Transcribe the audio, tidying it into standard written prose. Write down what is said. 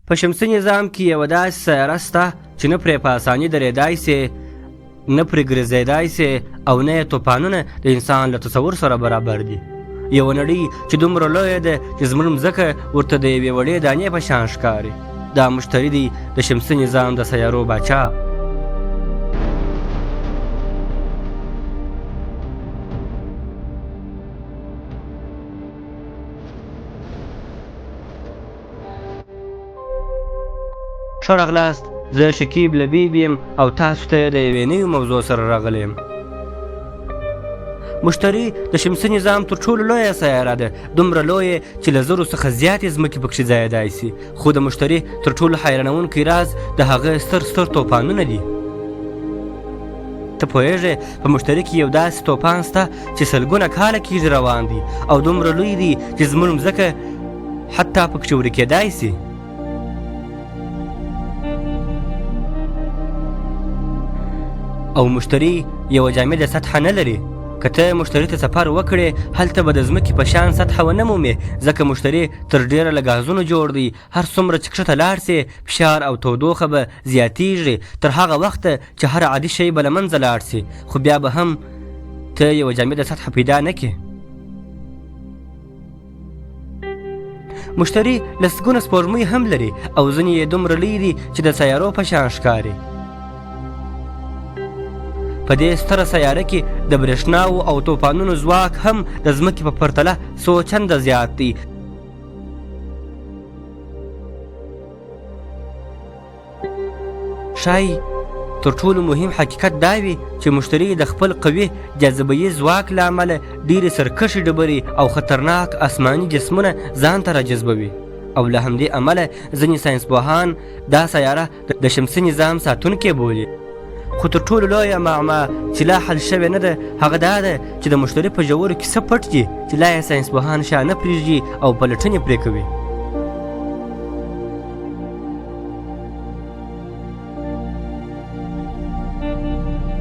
په شمسي نظام کې یوه داسې سیاره شته چې نه پرې په اساني درېدای سي، نه پرې ګرځېدای سي او نه یې توپانونه د انسان له تصور سره برابر دي. یوه نړۍ چې دومره لویه ده چې زموږ مځکه ورته د یوې وړې دانې په شان ښکاري. دا مشتري دی، د شمسي نظام د سیارو باچا. ښه راغلاست، زه شکیب لبیب یم او تاسو ته د یوې نوې موضوع سره راغلی یم. مشتري د شمسي نظام تر ټولو لویه سیاره ده، دومره لویه چې له 1000 څخه زیاتې ځمکې پکښې ځایېدای سي. خو د مشتري تر ټولو حیرانوونکی راز د هغه ستر ستر توپانونه دي. ته پوهېږې په مشتري کې یو داسې توپان سته چې سلګونه کاله کېږي روان دی او دومره لوی دی چې زموږ مځکه حتی پکښې ورکېدای سي. او مشتري یوه جامده سطحه نه لري. که ته مشتري ته سفر وکړې، هلته به د ځمکې په شان سطحه ونه مومې، ځکه مشتري تر ډېره له ګازونو جوړ دی. هر څومره چې کښته لاړ سې، فشار او تودوخه به زیاتیږي، تر هغه وخته چې هر عادي شی به له منځه لاړ سي، خو بیا به هم ته یوه جامده سطحه پیدا نه کړې. مشتري لسګونه سپوږمۍ هم لري او ځینې یې دومره لوی دي چې د سیارو په شان ښکاري. په دې ستره سیاره کې د برېښناوو او توپانونو ځواک هم د ځمکې په پرتله څو چنده زیات دی. ښایي تر ټولو مهم حقیقت دا وي چې مشتري د خپل قوي جاذبوي ځواک له امله ډېرې سرکښې ډبرې او خطرناک آسماني جسمونه ځان ته راجذبوي، او له همدې امله ځینې ساینسپوهان دا سیاره د شمسي نظام ساتونکی بولي. خو تر ټولو لویه معما چې لا حل شوې نه ده، هغه دا ده چې د مشتري په ژورو کې څه پټ دي چې لا یې ساینسپوهان شا نه پرېږدي او پلټنې پرې کوي.